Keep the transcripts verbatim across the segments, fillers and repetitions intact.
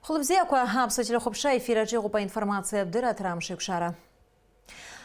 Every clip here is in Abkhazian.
Хәылбзиақәа, аԥсуа телехәаԥшра ефир аҿы иҟоуп аинформациатә дырраҭара Амш еиқәшара.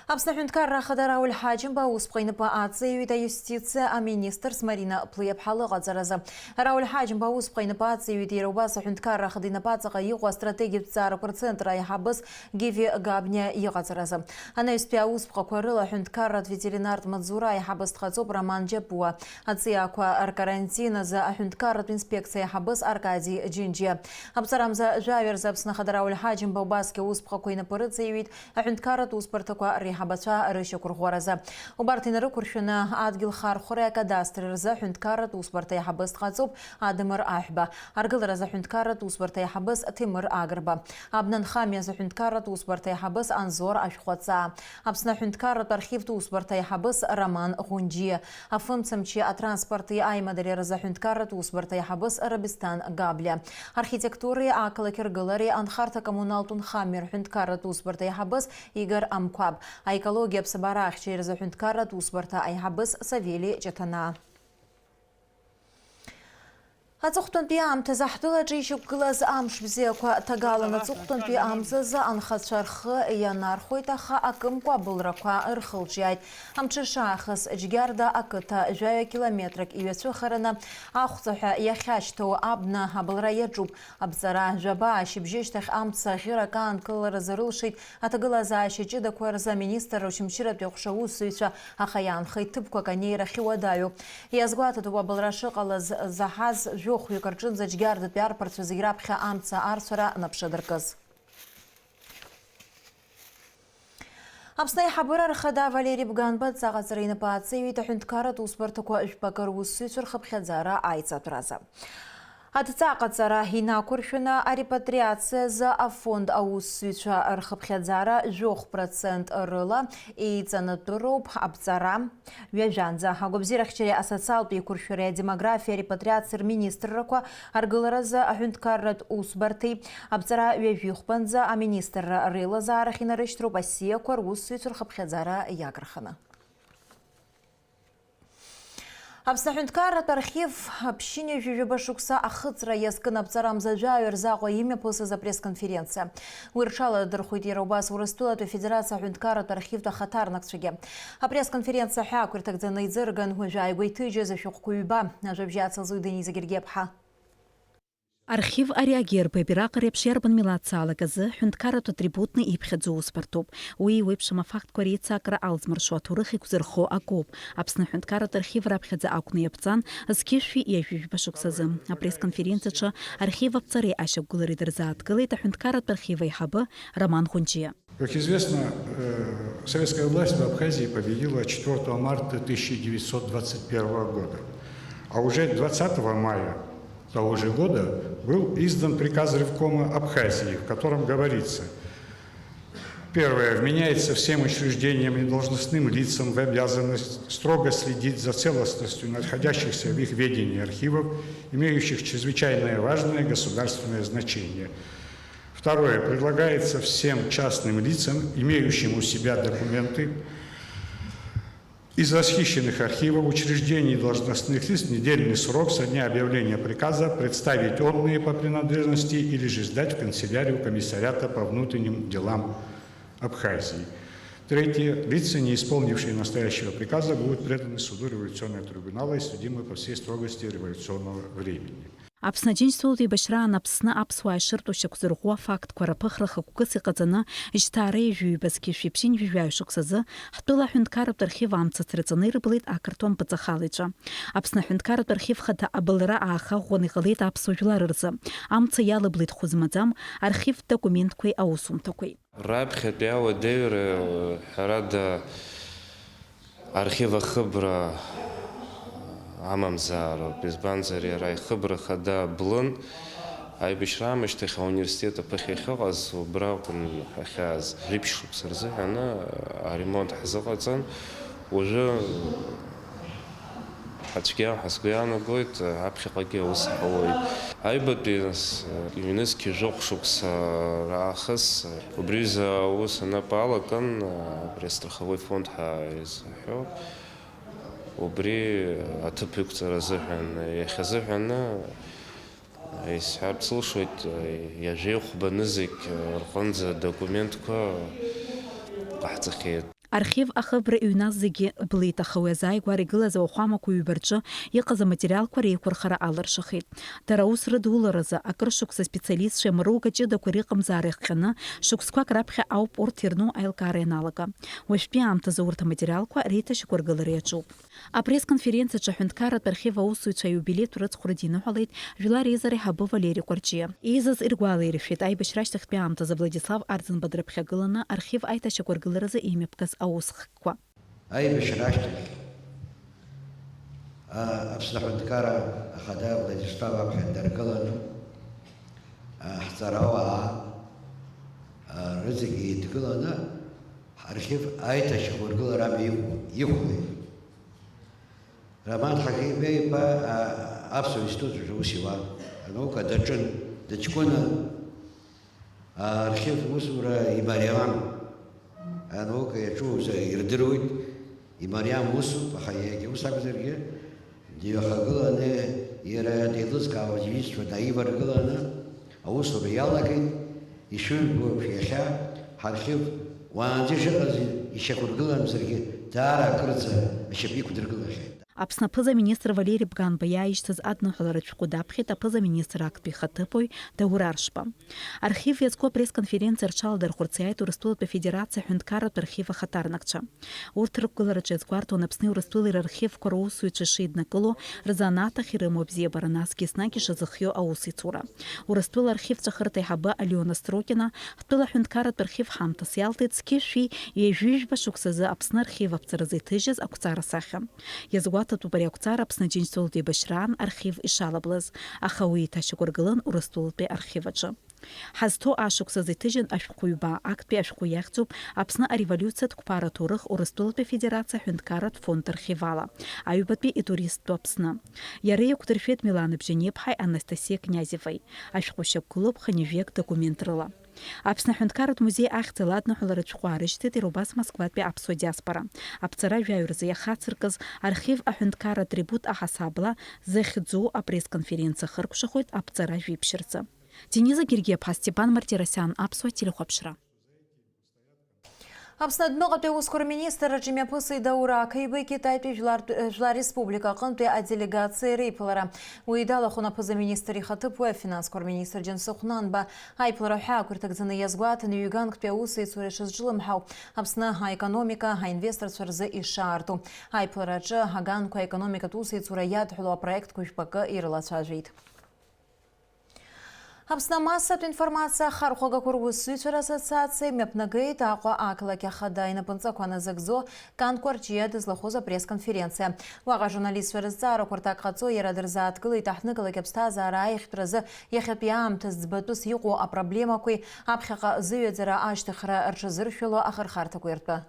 Аԥсны аҳәынҭқарра ахада Рауль Ҳаџьымба аусԥҟа инапы аҵаиҩит аиустициа аминистрс Марина Плиаԥҳа лыҟаҵаразы. Рауль Ҳаџьымба аусԥҟа инапы аҵаиҩит иара убас аҳәынҭқарра ахада инапаҵаҟа иҟоу астратегиатә ҵаарақәа рцентр аиҳабыс Гиви Габниа иҟаҵаразы. Анаҩстәи аусԥҟақәа рыла аҳәынҭқарратә ветеринартә маҵзура аиҳабыс дҟаҵоуп Роман Џьапуа, аҵиаақәа ркарантин азы аҳәынҭқарратә инспекциа аиҳабыс Аркади Џьынџьиа. Аԥҵарамза жәаҩа рзы Аԥсны ахада Рауль Ҳаџьымба убасгьы аусԥҟақәа инапы рыҵаиҩит аҳәынҭқарратә усбарҭақәа реиҳабацәа рышьақәырӷәӷәаразы. Убарҭ инарықәыршәаны адгьыл хархәареи акадастри рзы аҳәынҭқарратә усбарҭа аиҳабыс дҟаҵоуп Адамыр Аҳәба, аргыларазы аҳәынҭқарратә усбарҭа аиҳабыс Ҭемыр Агрба, абнанхамҩа азы аҳәынҭқарратә усбарҭа аиҳабыс Анзор Ашәхәаҵаа, Аԥсны аҳәынҭқарратә архивтә усбарҭа аиҳабыс Роман Ӷәынџьиа, афымцамчи атранспорти аимадареи рзы аҳәынҭқарратә усбарҭа аиҳабыс Рабисҭан Габлиа, архитектуреи ақалақь ргылареи анхарҭа коммуналтә нхамҩа рҳәынҭқарратә усбарҭа аиҳабыс Игор Амқәаб, аекологиа аԥсабара ахьчареи рзы аҳәынҭқарратә усбарҭа аиҳабыс Савели Ҷаҭанаа. Аҵыхәтәантәи аамҭазы ҳтәылаҿы ишьақәгылаз амш бзиақәа ҭагалан аҵыхәтәантәи амзазы анхацәа рхы ианархәоит, аха акымкәа абылрақәа рхылҿиааит. Амҽыша аахыс Џьгьарда ақыҭа жәаҩа километрак иҩацәыхараны ахәҵаҳәа иахьашьҭоу абна абылра иаҿуп. Абҵара жәаба ашьыбжьышьҭахь амца аӷьырак аанкылара зарылшеит аҭагылазаашьа ҷыдақәа рзы аминистрра Очамчыратәи аҟәша аусзуҩцәа, аха иаанхеит ҭыԥқәак анеира ахьуадаҩу. Иазгәаҭатәуп абылра шыҟалаз заҳаз жәохәҩык рҿынӡа Џьгьардатәи арԥарцәа зегь раԥхьа амца арцәара наԥшадыркыз. Аԥсны аиҳабыра рхада Валери Бганба адҵаҟаҵара инапы ааҵаиҩит аҳәынҭқарратә усбарҭақәа жәпакы русзуҩцәа рхыԥхьаӡара аиҵатәразы. Адҵаҟаҵара инақәыршәаны арепатриациазы афонд аусзуҩцәа рхыԥхьаӡара жәохә процент рыла еиҵанатәыроуп аԥҵара. Ҩажәанӡа агәабзиарахьчареи асоциалтә еиқәыршәареи адемографиа репатриациа рминистррақәа аргыларазы аҳәынҭқарратә усбарҭеи аԥҵара ҩажәихәбанӡа аминистрра реилазаарахь инарышьҭроуп ассиақәа русзуҩцәа рхыԥхьаӡара иагарханы. Аԥсны аҳәынҭқарратә архив ԥшьынҩажәи жәаба шықәса ахыҵра иазкын аԥҵарамза жәаҩа рзаҟәа имҩаԥысыз апресс-конференциа. Уи рҽаладырхәит иара убас Урыстәылатәи Афедерациа аҳәынҭқарратә архивтә ахаҭарнакцәагьы. Апресс-конференциа аҳәаақәа ирҭагӡаны иӡырган, уажәааигәа иҭыжьыз ашәҟәқәа ҩба, ажәабжь иацылҵоит Дениза Гергиаԥҳа. Архив ари агерби абираҟи реиԥш иарбан милаҭзаалак азы ҳәынҭқарратә атрибутны иԥхьаӡоу усбарҭоуп. Уи еиуеиԥшым афактқәа реицакра алҵмыршо аҭоурых иқәзырхо акоуп. Аԥсны аҳәынҭқарратә архив раԥхьаӡа акәны иаԥҵан, зқьышәи ҩажәи жәба шықәсазы. Апресс-конференциаҿы архив аԥҵареи ашьақәгылареи дырзааҭгылеит аҳәынҭқарратә архив аиҳабы Роман Ӷәынџьиа. Как известно, э, советская власть в Абхазии победила четвёртого марта тысяча девятьсот двадцать первого года. А уже двадцатого мая того же года был издан приказ Ревкома Абхазии, в котором говорится: первое. Вменяется всем учреждениям и должностным лицам в обязанность строго следить за целостностью находящихся в их ведении архивов, имеющих чрезвычайное важное государственное значение. Второе. Предлагается всем частным лицам, имеющим у себя документы из расхищенных архивов, учреждений и должностных лиц в недельный срок со дня объявления приказа представить онные по принадлежности или же сдать в канцелярию комиссариата по внутренним делам Абхазии. Третье. Лица, не исполнившие настоящего приказа, будут преданы суду революционного трибунала и судимы по всей строгости революционного времени. Аԥсны Аџьынџьтәылатә еибашьраан Аԥсны аԥсуаа ишыртәу шьақәзырӷәӷәо афактқәа рыԥыхра хықәкыс иҟаҵаны, жьҭаара ҩажәи ҩба зқьышәи ԥшьынҩажәи жәаҩа шықәсазы, ҳтәыла аҳәынҭқарратә архив амца ацраҵаны ирыблит ақырҭуа мпыҵахалаҩцәа. Аԥсны аҳәынҭқарратә архив хада абылра ааха ӷәӷәаны иҟалеит аԥсуа жәлар рзы. Амца иалыблит хәы змаӡам архивтә документқәеи аусумҭақәеи. Раԥхьатәи ауадаҩра, ҳәарада, архив ахыбра амамзаароуп, избанзар, иара ихыбра хада блын, аибашьра аамышьҭахь ауниверситет аԥыхьа ахьыҟаз, убра акәын ҳахьааз. Жәиԥшь шықәса рзыҳәаны аремонт ҳзыҟаҵан, уажәы ацәгьа ҳәа сгәы иаанагоит, аԥхьаҟагьы аус ҳауеит. Аҩбатәи, нас, ҩнызқь жәохә шықәса раахыс убри аҩыза аус анапы алакын, абри астраховой фонд ҳәа изыҳәо, убри аҭыԥ иқәҵара азыҳәан, иахьазыҳәаны Исҳәартә сылшоит, иажәеихәба нызқь рҟынӡа адокументқәа ҟаҳҵахьеит. Архив ахыбра иҩназ зегьы блит, аха уи азааигәара игылаз ауахәамақәа ҩба рҿы иҟаз аматериалқәа реиқәырхара алыршахеит. Дара аус рыдуларазы акыр шықәса специалистцәеи амаруга ҷыдақәа рыҟамзаара иахҟьаны, шықәсқәак раԥхьа ауп урҭ ирну аилкаара ианалага. Уажәтәи аамҭазы урҭ аматериалқәа реиҭашьақәыргылара иаҿуп. Апресс-конференциаҿы аҳәынҭқарратә архив аусзуҩцәа аиубилеитә рыцхәра диныҳәалеит жәлар реизара аиҳабы Валери Кәарҷиа. Еизаз иргәалаиршәеит аибашьра ашьҭахьтәи аамҭазы Владислав Арӡынба дрыԥхьагыланы архив аиҭашьақәыргыларазы имҩаԥгаз аусхкқәа. Аибашьра ашьҭахь, а, Аԥсны Аҳәынҭқарра Ахада Владислав аԥхьа даргыланы, а, ҳҵарауаа, а, рыҵегьы еидгыланы ҳархив аиҭашьақәыргылара амҩа иқәлеит. Роман Ҳақим-беи иԥа, а, Аԥсуа институт аҿы аус иуан. Анаука даҿын, дыҷкәынан, архив усура имариам. Анаука иаҿу узы ирдыруеит, имариам усуп, аха иагьа ус акәзаргьы, дҩахагыланы, иара деилызкаауаз иҩызцәа наиваргыланы, аусура иалагеит. Ишыжәбо еиԥш, иахьа ҳархив уаанӡа ишыҟаз ишьақәыргыламзаргьы, даара акырӡа ашьапы иқәдыргылахьеит. Аԥсны аԥыза-министр Валери Бганба иааишьҭыз адныҳәаларатә шәҟәы даԥхьеит аԥыза-министр актәи ихаҭыԥуаҩ Даур Аршба. Архив иазку апресс-конференциа рҽаладырхәырц иааит Урыстәылатәи Афедерациа аҳәынҭқарратә архив ахаҭарнакцәа. Урҭ рықәгылараҿы иазгәарҭон Аԥсни Урыстәылеи рархивқәа русзуҩцәа шеиднакыло, рзанааҭ ахь ирымоу абзиабара, насгьы еснагь ишазыхиоу аусеицура. Урыстәыла архив ҵәахырҭа аиҳабы Алиона Строкина, ҳтәыла аҳәынҭқарратә архив ҳамҭас иалҭеит зқьи жәшәи ҩажәи жәба шықәсазы Аԥсны архив аԥҵаразы иҭыжьыз ақәҵара сахьа. Иазгәаҭатәуп ари ақәҵара Аԥсны Аџьынџьтәылатәи еибашьраан архив ишалаблыз, аха уи еиҭашьақәыргылан Урыстәылатәи архив аҿы. Ҳазҭоу ашықәсазы иҭыжьын ашәҟәыҩба, актәи ашәҟәы иахьӡуп Аԥсны ареволиуциатә қәԥара аҭоурых Урыстәылатәи Афедерациа аҳәынҭқарратә фонд архив ала, аҩбатәи итуристтә Аԥсны. Иара иақәдыршәеит Милана Бжьаниаԥҳаи Анастасиа Князеваи. Ашәҟәы шьақәгылоуп хынҩажәи акы документ рыла. Аԥсны аҳәынҭқарратә музеи ахьӡала адныҳәаларатә шәҟәы аарышьҭит иара убас Москватәи аԥсуа диаспора. Аԥҵара жәаҩа рзы иахацыркыз архив аҳәынҭқарра атрибут аҳасабала зыхьӡу апресс-конференциа ахыркәшахоит аԥҵара жәиԥшь рзы. Дениза Гергиаԥҳа, Степан Мартиросиан, Аԥсуа телехәаԥшра. Аԥсны адәныҟатәи аусқәа рминистрраҿы имҩаԥысит Даур Ақаиба Китаитәи Жәлар, Жәлар Республика аҟынтәи аделегациа реиԥылара. Уи далахәын аԥыза-министр ихаҭыԥуаҩ, афинансқәа рминистр Џьансыхә Нанба. Аиԥылара ҳәаақәа ирҭагӡаны иазгәаҭаны, ҩганктәи аусеицура ишазҿлымҳау, Аԥсны аекономика аинвесторцәа рзы ишаарту. Аиԥылараҿы аганқәа аекономикатә усеицура иадҳәалоу апроектқәа жәпакы ирылацәажәеит. Аԥсны амассатә информациа ахархәагақәа русзуҩцәа рассоциациа имҩаԥнагеит Аҟәа ақалақь ахада инапынҵақәа назыгӡо Кан Кәарҷиа дызлахәыз апресс-конференциа. Уаҟа ажурналистцәа рызҵаарақәа рҭак ҟаҵо, иара дырзааҭгылеит аҳҭнықалақь аԥсҭазаара аиӷьтәразы иахьатәи аамҭа ӡбатәыс иҟоу апроблемақәеи аԥхьаҟа зыҩаӡара ашьҭыхра рҽазыршәало ахырхарҭақәеи ртәы.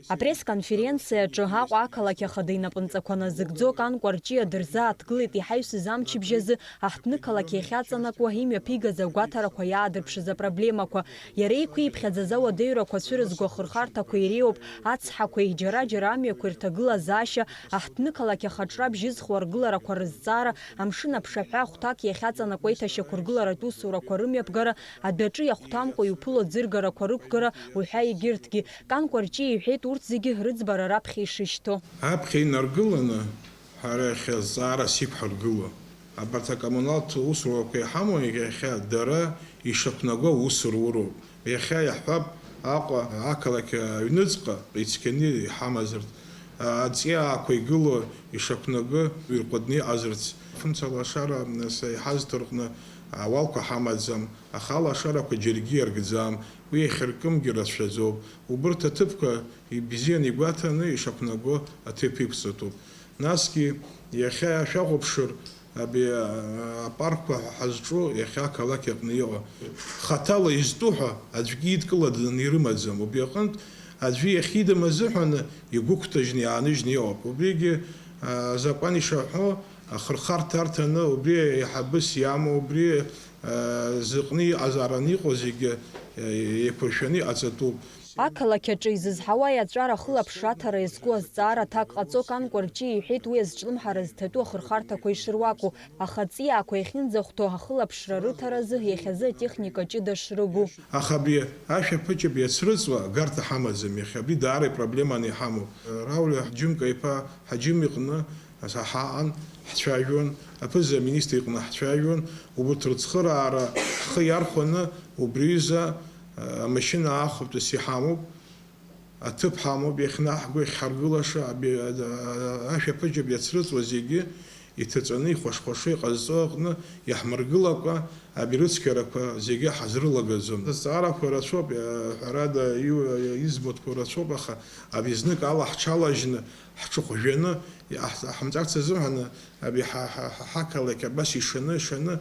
Апресс-конференциаҿы Аҟәа ақалақь ахада инапынҵақәа назыгӡо Кан Кәарҷиа дырзааҭгылеит иҳаҩсыз амчыбжь азы аҳҭнықалақь иахьаҵанакуа, имҩаԥигаз агәаҭарақәа иаадырԥшыз апроблемақәа. Иара иқәиԥхьаӡаз ауадаҩрақәа цәырызго ахырхарҭақәа иреиуоуп ацҳақәеи џьара-џьара амҩақәеи рҭагылазаашьа, аҳҭнықалақь ахаҿра бжьызхуа аргыларақәа рызҵаара, амшын аԥшаҳәа ахәҭак иахьаҵанакуа аиҭашьақәыргыларатә усурақәа рымҩаԥгара, адәаҿы иахәҭамкәа иуԥыло аӡыргарақәа рықәгара уҳәа егьырҭгьы. Кан Кәарҷиа иҳәеит урҭ зегьы рыӡбара раԥхьа ишышьҭоу. Аԥхьа инаргыланы, ҳара иахьа зҵаарас иқәҳаргыло, абарҭ акоммуналтә усурақәа иҳамоу иахьа дара ишақәнаго аус руроуп. Иахьа иаҳҳәап, Аҟәа ақалақь аҩныҵҟа ицқьаны иҳамазарц, аҵиаақәа игылоу ишақәнаго ирҟәыдны иҟазарц. Фымца лашара, нас, иҳазҭо рҟны ауалқәа ҳамаӡам, аха алашарақәа џьаргьы иаргӡам, уи иахьыркымгьы рацәаӡоуп. Убырҭ аҭыԥқәа ибзианы игәаҭаны ишақәнаго аҭыԥ иқәҵатәуп. Насгьы, иахьа шәахәаԥшыр, абри, а, апаркқәа ҳазҿу иахьа ақалақь аҟны иҟоу, хаҭала изтәу ҳәа аӡәгьы идкыланы ирымаӡам. Убри аҟынтә аӡәы иахьидым азыҳәан игәықәҭажьны, иааныжьны иҟоуп. Убригьы, а, азакәан ишаҳәо, ахырхарҭа арҭаны, убри еиҳабыс иамоу, убри, а, зыҟны иҟазаараны иҟоу зегьы, а, еиқәыршәаны иҟаҵатәуп. Ақалақь аҿы изызҳауа иаҵәара ахылаԥшра аҭара иазку азҵаара аҭак ҟаҵо Кан Кәарҷиа иҳәеит, уи азҿлымҳара зҭатәу ахырхарҭақәа ишыруаку, аха аҵиаақәа иахьынӡахәҭоу ахылаԥшра рыҭаразы иахьазы атехника ҷыда шрыгу. Аха абри ашәаԥыџьаԥ иацрыҵуа агарҭа ҳамаӡам иахьа, абри даара ипроблеманы иҳамоуп. Рауль Ҳаџьымка-иԥа Ҳаџьым иҟны ҳаҟан, ҳцәажәон, аԥыза-министр иҟны ҳцәажәон, убарҭ рыцхыраара ҳхы иархәаны убри аҩыза, а, амашьына аахәатәыс иҳамоуп, аҭыԥ ҳамоуп иахьнаҳго, иахьҳаргылаша, аби-, а, а, ашәаԥыџьаԥ иацрыҵуа зегьы иҭаҵәаны, ихәаш-хәашо иҟазҵо аҟны иаҳмыргылакәа, абри рыцқьарақәа зегьы ҳазрылагаӡом. Азҵаарақәа рацәоуп, а, ҳәарада, иу-, избоҭқәа рацәоуп, аха абри знык ала ҳҽалажьны, ҳҽыхәжәаны, иаҳ-, ҳамҵарц азыҳәан, абри ҳа-, ҳа-, ҳа-, ҳақалақь абас ишаны, ишаны,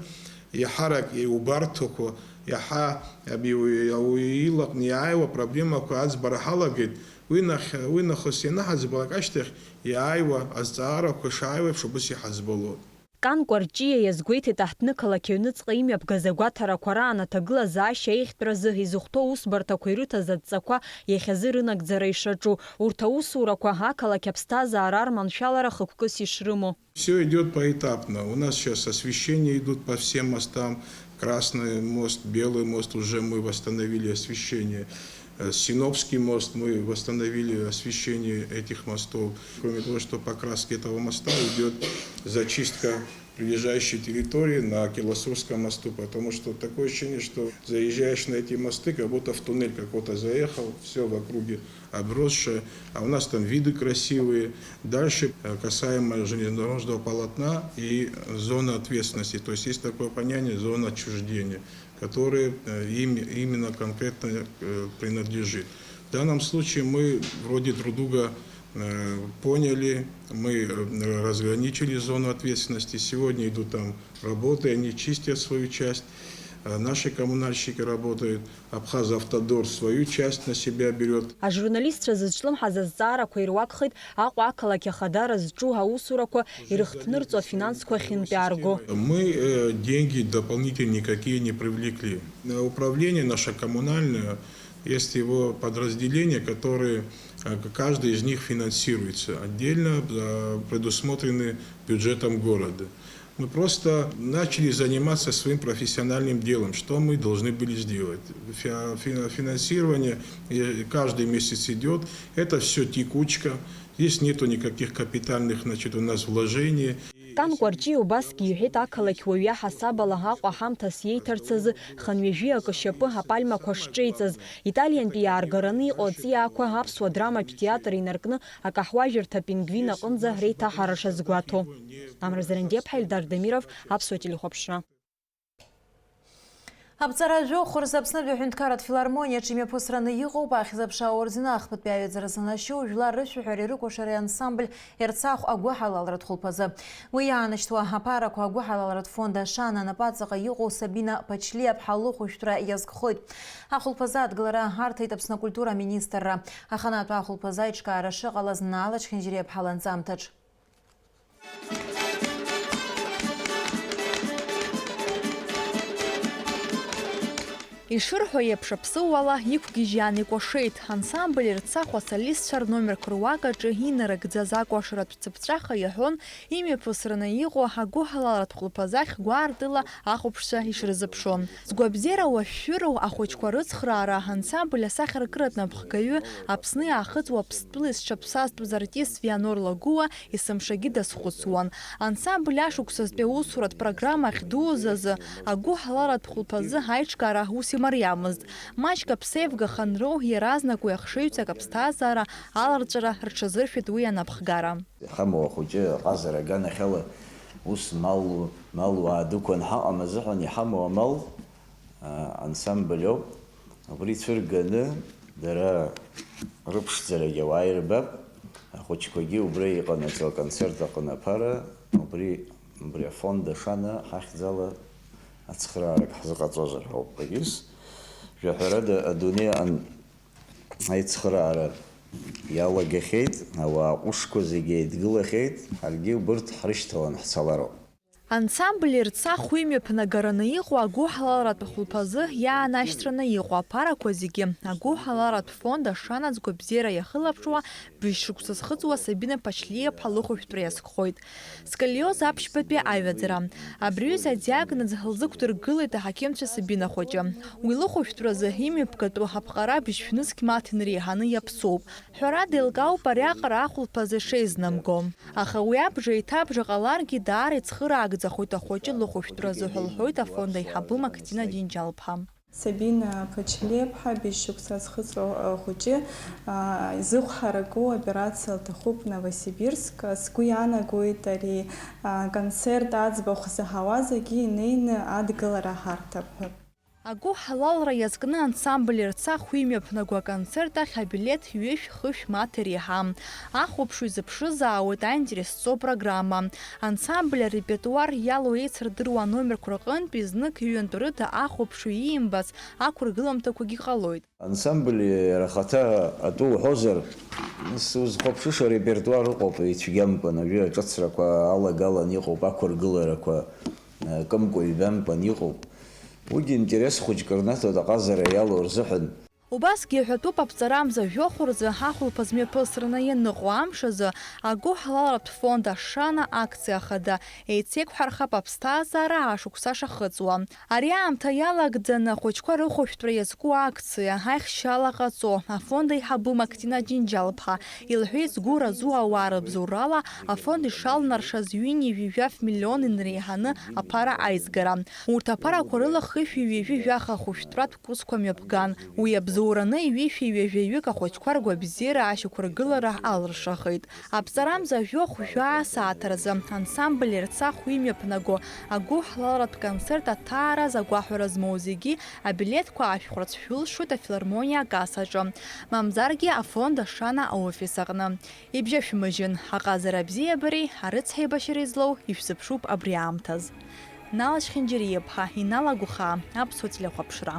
иаҳарак иубарҭақәо, иаҳа абри уи, ауаҩы илаҟны иааиуа проблемақәа аӡбара ҳалагеит. Уи нахь, уи нахыс ианаҳаӡбалак ашьҭахь, иааиуа азҵаарақәа шааиуа еиԥш убыс иҳаӡбалоит. Кан Кәарҷиа иазгәеиҭеит аҳҭнықалақь аҩныҵҟа имҩаԥгаз агәаҭарақәа раан аҭагылазаашьа аиӷьтәразы изыхәҭоу аусбарҭақәа ирыҭаз адҵақәа иахьазы рынагӡара ишаҿу. Урҭ аусурақәа ақалақь аԥсҭазаара арманшәалара хықәкыс ишрымоу. Всё идёт поэтапно. У нас сейчас освещения идут по всем мостам. Красный мост, Белый мост, уже мы восстановили освещение. Э, Синопский мост, мы восстановили освещение этих мостов. Кроме того, что покраски этого моста, идёт зачистка прилежащей территории на Килосурском мосту, потому что такое ощущение, что заезжаешь на эти мосты, как будто в туннель какой-то заехал, всё в округе обросшее, а у нас там виды красивые. Дальше, э, касаемо железнодорожного полотна и зоны ответственности, то есть есть такое понятие зона отчуждения, которое, э, им, именно конкретно, э, принадлежит. В данном случае мы вроде друг друга, э, поняли, мы, э, разграничили зону ответственности. Сегодня идут там работы, они чистят свою часть, э, наши коммунальщики работают, Абхазавтодор свою часть на себя берёт. Ажурналистцәа зызҿлымҳаз азҵаарақәа ируакхеит Аҟәа ақалақь ахадара зҿу аусурақәа ирыхҭнырҵо афинансқәа ахьынтәаарго. Мы, э, деньги дополнительные никакие не привлекли. Э, управление наше коммунальное, есть его подразделения, которые, э, к-, каждый из них финансируется. Отдельно, э, предусмотрены бюджетом города. Мы просто начали заниматься своим профессиональным делом, что мы должны были сделать. Фи-, фи-, финансирование, э, каждый месяц идёт, это всё текучка, здесь нету никаких капитальных, значит, у нас вложений. Кан Кәарҷиа убасгьы иҳәеит, ақалақь уаҩы иаҳасаб ала Аҟәа ҳамҭас иеиҭарц азы хынҩажәи акы шьапы апальмақәа шҿеиҵаз, Италиантәи иааргараны иҟоу аҵиаақәа аԥсуа драматә театр инаркны акаҳуажәырҭа Пингвин аҟынӡа реиҭаҳара шазгәаҭо. Амра Зарандиаԥҳа, Ельдар Дамиров, Аԥсуа телехәаԥшра. Аԥҵара жәохә рзы Аԥснытәи аҳәынҭқарратә филармониаҿы имҩаԥысраны иҟоуп Ахьӡ-аԥша аорден ахԥатәи аҩаӡара занашьоу жәлар рышәаҳәареи рыкәашареи ансамбль Ерцахә агәыҳалалратә хәылԥазы. Уи иаанашьҭуа аԥарақәа агәыҳалалратә фонд Ашана анапаҵаҟа иҟоу Сабина Ԥачлиаԥҳа лыхәышәтәра иазкхоит. Ахәылԥазы адгылара арҭеит Аԥсны акультура аминистрра. Аханатә ахәылԥазы аиҿкаара шыҟалаз Наала Чхьынџьариаԥҳа ланҵамҭаҿ. Ишырҳәо еиԥш, аԥсыуала иқәгьежьаан икәашеит. Ансамбль Ерцахә асолистцәа рномерқәа руак аҿы инарыгӡаз акәашаратә цыԥҵәаха иаҳәон имҩаԥысраны иҟоу агәыҳалалратә хәылԥазахь гәаартыла ахәаԥшцәа ишрызыԥшуан. Згәабзиара уашәшәыроу ахәыҷқәа рыцхраара ансамбль асахьаркыратә напхгаҩы, Аԥсни Аахыҵ Уаԥстәылеи зҽаԥсазтәыз артист Вианор Лагәыуа есымшагьы дазхәыцуан. Ансамбль ашықәсазтәи аусуратә программа ахьдуз азы агәыҳалалратә хәылԥазы аиҿкаара ус имариамызт. Маҷк аԥсеивгаханроу иаразнак уи ахшыҩҵак аԥсҭазаара аларҵәара рҽазыршәеит уи анапхгара. Иҳамоу ахәыҷы аҟазара аганахьала ус мал, малуаа дықәын ҳаҟам азыҳәан иҳамоу амал, а, ансамбль ауп. Убри цәырганы дара рыԥшӡарагьы ауаа ирбап. Ахәыҷқәагьы убра иҟанаҵо аконцерт аҟны аԥара, убри, убри афонд Ашана ҳахьӡала ацхыраарак ҳзыҟаҵозар ҳәа ауп, егьыс. Жәаҳәарада, адунеи аҟан аицхыраара иалагахьеит, ауаа ҟәышқәа зегьы еидгылахьеит, ҳаргьы убырҭ ҳрышьҭалан ҳцалароуп. Ансамбль Ерцахә имҩаԥнагараны иҟоу агәыҳалалратә хәылԥазы иаанашьҭраны иҟоу аԥарақәа зегьы агәыҳалалратә фонд ашанаҵ гәабзиара иахылаԥшуа быжь шықәса зхыҵуа Сабина Ԥачлиаԥҳа лыхәышәтәра иазкхоит. Сколиоз аԥшьбатәи аҩаӡара. Абри аҩыза адиагноз лзықәдыргылеит аҳақьымцәа Сабина хәыҷы. Уи лыхәышәтәразы имҩаԥгатәу аԥҟара быжь шәнызқь маҭ инреиҳаны иаԥсоуп. Ҳәарада, еилкаауп ариаҟара ахәылԥазы шеизнамго. Аха уи абжа еиҭа абжа ҟаларгьы, даара ицхыраагӡахоит ахәыҷы лыхәышәтәразы ҳәа лҳәоит афонд аиҳабы Мактина Џьынџьал-ԥҳа. Сабина Ԥачлиаԥҳа, быжь шықәса зхыҵуа хәыҷы, а, изыхәҳараку операциа лҭахуп Новосибирск. Сгәы иаанагоит ари, а, концерт аӡбахә заҳауа зегьы инеины адгылара ҳарҭап ҳәа. Агәыҳалалра иазкны ансамбль Ерцахә имҩаԥнаго аконцерт ахь абилеҭ ҩышә-хышә маҭ иреиҳам. Ахәаԥшҩы изыԥшызаауеит аинтерес зҵоу программа. Ансамбль арепертуар иалоу еицырдыруа аномерқәа рҟынтәи знык-ҩынтә рыда ахәаԥшҩы иимбац ақәыргыламҭақәагьы ҟалоит. Ансамбль иара ахаҭа атәы уҳәозар, нас узхәаԥшыша арепертуар ыҟоуп, ицәгьамкәан, ажәа аҿыцрақәа алагалан иҟоуп, ақәыргыларақәа, э, кымкәа-ҩбамкәан иҟоуп. Уигьы интерес хәыҷк рнаҭоит аҟазара иалоу рзыҳәан. Убасгьы иҳәатәуп, аԥҵарамза жәохә рзы ахәылԥаз мҩаԥысраны ианыҟоу амш азы агәыҳалалратә фонд Ашана акциа хада еицеиқәҳархап аԥсҭазаара ашықәса шахыҵуа. Ари аамҭа иалагӡаны ахәыҷқәа рыхәышәтәра иазку акциа, аихшьала ҟаҵо, афонд аиҳабы Мактина Џьынџьал-ԥҳа илҳәеит, згәы разу ауаа рыбзоурала афонд ишалнаршаз ҩынҩажәи жәаф миллион инреиҳаны аԥара аизгара. Урҭ аԥарақәа рыла хышәи ҩажәи жәаха ахәышәтәратә курсқәа мҩаԥган. Уи абзоураны ҩышәи ҩажәаҩык ахәыҷқәа ргәабзиара ашьақәыргылара алыршахеит. Аԥҵарамза жәохә жәаа сааҭ рзы ансамбль Ерцахә имҩаԥнаго агәыҳалалратә концерт аҭаара азы агәаҳәара змоу зегьы абилеҭқәа аашәхәарц шәылшоит афилармониа акассаҿы, мамзаргьы афонд Ашана аофис аҟны. Ибжьашәмыжьын, аҟазара абзиабареи арыцҳаибашьареи злоу ишәзыԥшуп абри аамҭаз. Нала Чхинџьариа-ԥҳа, Инал Агәхаа, Аԥсуа телехәаԥшра.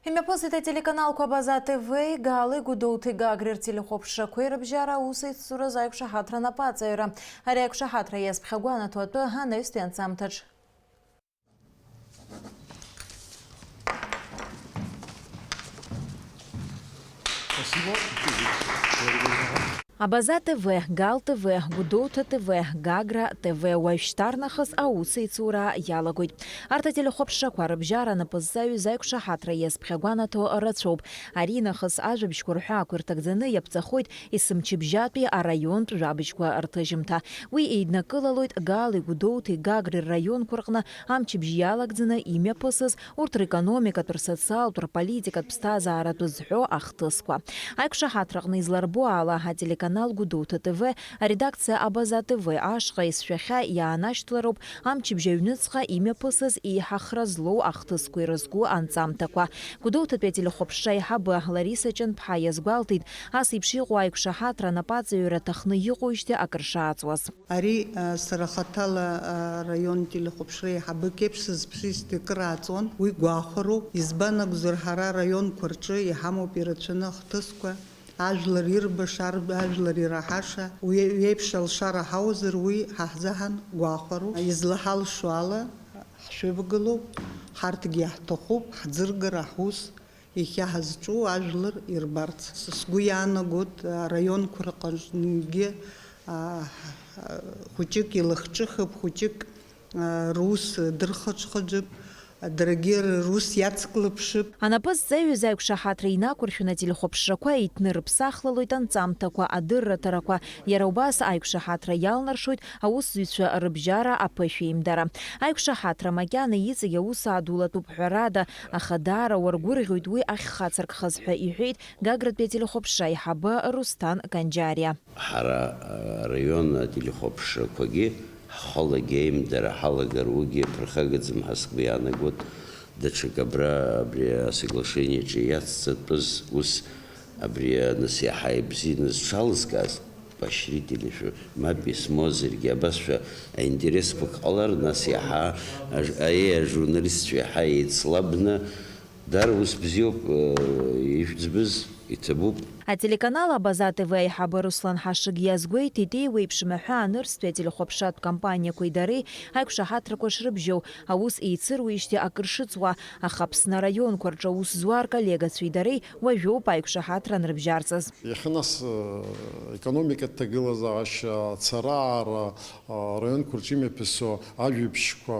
Имҩаԥысит ателеканалқәа Абаза Т В-и, Гали Гәдоуҭеи Гагреи ртелехәаԥшрақәеи рыбжьара аусеицуразы аиқәшаҳаҭра анапаҵаҩра. Ари аиқәшаҳаҭра иазԥхьагәанаҭо атәы анаҩстәи анҵамҭаҿ. Абаза Т В, Гал Т В, Гәдоуҭа Т В, Гагра Т В уажәшьҭарнахыс аусеицура иалагоит. Арҭ ателехәаԥшрақәа рыбжьара напыззаҩыз аиқәшаҳаҭра иазԥхьагәанаҭо рацәоуп. Аринахыс ажәабжьқәа рҳәаақәа ирҭагӡаны иаԥҵахоит есымчыбжьатәи араионтә жәабжьқәа рҭыжьымҭа. Уи еиднакылалоит Гали, Гәдоуҭеи, Гагреи рраионқәа рҟны амчыбжь иалагӡаны имҩаԥысыз, урҭ рекономикатә, рсоциалтә, рполитикатә, ԥсҭазааратә зҳәо ахҭысқәа. Аиқәшаҳаҭраҟны изларбо ала, ателеканал Гәдоуҭа Т В аредакциа Абаза Т В ашҟа есшәахьа иаанашьҭлароуп амчыбжь аҩныҵҟа имҩаԥысыз еиҳа хра злоу ахҭысқәа ирызку анҵамҭақәа. Гәдоуҭатәи ателехәаԥшра аиҳабы Лариса Ҷанԥҳа иазгәалҭеит, ас еиԥш иҟоу аиқәшаҳаҭра анапаҵаҩра аҭахны иҟоуижьҭеи акыр шааҵуаз. Ари, а, сара хаҭала, а, араион телехәаԥшра еиҳабык еиԥш сызԥшижьҭеи акыр ааҵуан, уи гәахәароуп. Избан акәзар, ҳара араионқәа рҿы иҳамоуп ирацәаны ахҭысқәа, ажәлар ирбаша, ар-, ажәлар ираҳаша, уи еиԥш алшара ҳауазар, уи ҳаҳзаҳан гәахәароуп. Излаҳалшо ала ҳшәывагылоуп, ҳарҭгьы иаҳҭахуп, ҳӡыргара, ҳус. Иахьа ҳазҿу ажәлар ирбарц. Сгәы иаанагоит, араионқәа рҟынгьы, а, хәыҷык илахҿыхып, хәыҷык, а, рус дырхыџхыџып, даргьы рус иацклаԥшып. Анапы зҵаҩыз аиқәшаҳаҭра инақәыршәаны ателехәаԥшрақәа иҭнырыԥсахлалоит анҵамҭақәа, адырраҭарақәа. Иара убас аиқәшаҳаҭра иалнаршоит аусзуҩцәа рыбжьара аԥышәеимдара. Аиқәшаҳаҭра макьана иҵегь аус адулатәуп, ҳәарада, аха даара уаргәырӷьоит уи ахьхацыркхаз ҳәа иҳәеит Гагратәи ателехәаԥшра аиҳабы Русҭан Канџьариа. Ҳара, а, араион ателехәаԥшрақәагьы ҳхалагьы аимдара ҳалагар, уигьы ԥырхагаӡам ҳәа сгәы иаанагоит. Даҽак абра, абри асоглашениаҿы иацҵатәыз ус, абри аныс иаҳа ибзианы зҽалызкааз, поощрительный шәа, мап исмоузаргьы, абасшәа аинтересқәак ҟалар, нас иаҳа аж-, аиеи ажурналистцәа иаҳа еицлабны, даара ус бзиоуп, э, ижәӡбыз, иҭабуп. Ателеканал Абаза Т В аиҳабы Руслан Ҳашыг иазгәеиҭеит, еиуеиԥшым аҳәаа анырцәтәи ателехәаԥшратә кампаниақәеи дареи аиқәшаҳаҭрақәа шрыбжьоу, аус еицыруеижьҭеи акыр шыҵуа, аха Аԥсны араионқәа рҿы аус зуа рколлегацәеи дареи уажәоуп аиқәшаҳаҭра анрыбжьарҵаз. Иахьа нас, э, економикатә ҭагылазаашьа, ацараара, э, араионқәа рҿы имҩаԥысуа ажәабжьқәа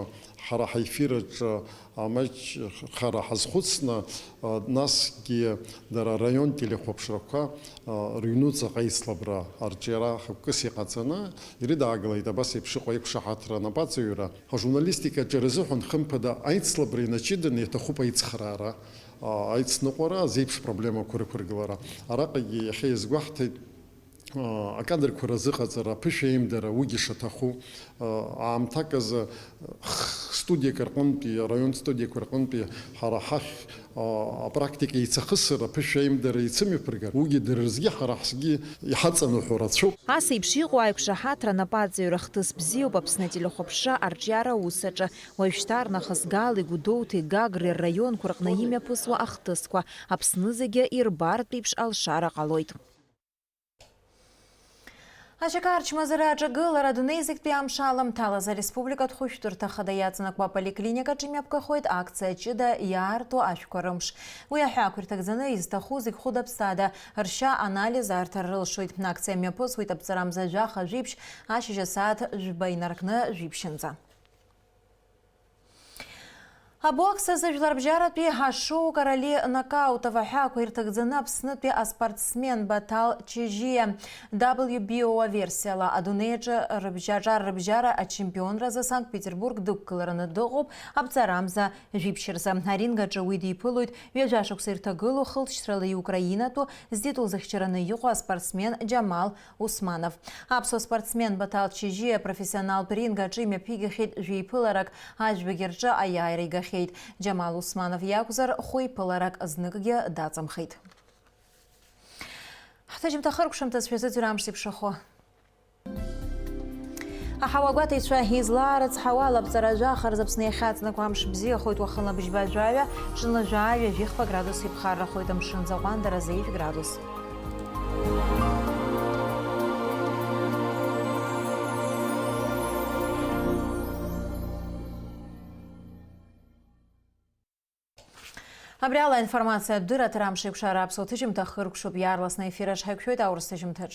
ҳара ҳефир аҿы амаҷхара ҳазхәыцны, э, насгьы дара араион телехәаԥшрақәа, э, рыҩнуҵаҟа аицлабра арҿиара хықәкыс иҟаҵаны ирыдаагалеит абас еиԥш ыҟоу аиқәшаҳаҭра анапаҵаҩра. Ажурналистика аҿиара азыҳәан, хымԥада, аицлабра инаҷыданы иаҭахуп аицхраара, а, аицныҟәара, зеиԥш проблемақәа рықәыргылара. Араҟагьы иахьа иазгәаҳҭеит, а, акадрқәа разыҟаҵара, аԥышәа аимдара, уигьы шаҭаху, а, аамҭак азы х-, студиак рҟынтәи, араион студиақәа рҟынтәи ҳара ҳахь, а, апрактика еицахысыр, аԥышәа аимдара еицымҩаԥыргар, уигьы дара рзгьы ҳара ҳзгьы иҳаҵаныҳәо рацәоуп. Ас еиԥш иҟоу аиқәшаҳаҭра анапаҵаҩра хҭыс бзиоуп Аԥсны ателехәаԥшра арҿиара аус аҿы. Уажәшьҭарнахыс Галеи Гәдоуҭеи Гагреи рраионқәа рҟны имҩаԥысуа ахҭысқәа Аԥсны зегьы ирбартә еиԥш алшара ҟалоит. Ашьақар чмазара аҿагылара адунеи зегьтәи амш аламҭалаз ареспубликатә хәышәтәырҭа хада иаҵанакуа аполиклиникаҿы имҩаԥгахоит акциа ҷыда иаарту ашәқәа рымш. Уи аҳәаақәа ирҭагӡаны изҭаху зегь хәыда-ԥсада ршьа анализ аарҭар рылшоит. Акциа мҩаԥысуеит аԥҵарамза жәаха жәиԥшь ашьыжь асааҭ жәба инаркны жәиԥшьынӡа. Абокс азы жәларбжьаратәи ашоу Короли Нокаутов аҳәаақәа ирҭагӡаны Аԥснытәи аспортсмен Баҭал Чежиа W B O аверсиала адунеи аҿы рыбжьа-, аҿар рыбжьара ачемпионразы Санкт-Петербург дықәгылараны дыҟоуп аԥҵарамза жәиԥшь рзы. Аринг аҿы уи диԥылоит ҩажәа шықәса ирҭагылоу хылҵшьҭрала иукраинатәу зтитул зыхьчараны иҟоу аспортсмен Џьамал Усманов. Аԥсуа спортсмен Баҭал Чежиа профессионалтә ринг аҿы имҩаԥигахьеит жәеиԥыларак, ажәбагьы рҿы аиааира игахьеит. Џьамал Усманов иакәзар, хәеиԥыларак зныкгьы даҵамхеит. Ҳҭыжьымҭа хыркәшамҭаз шәазыӡырҩ амш зеиԥшрахо. Аҳауа гәаҭеицәа излаарыцҳауа алаԥҵара жәаха рзы Аԥсны иахьаҵнакуа амш бзиахоит, уахынла быжьба жәаҩа, ҽынла жәаҩа жәихԥа градус иԥхаррахоит, амшын аӡы аҟәандара зеижә градус. Абри ала аинформациатә дырраҭара амш еиқәшара аԥсуа ҭыжьымҭа хыркәшоуп, иаарласны аефир аҿы ҳаиқәшәоит аурыс ҭыжьымҭаҿ.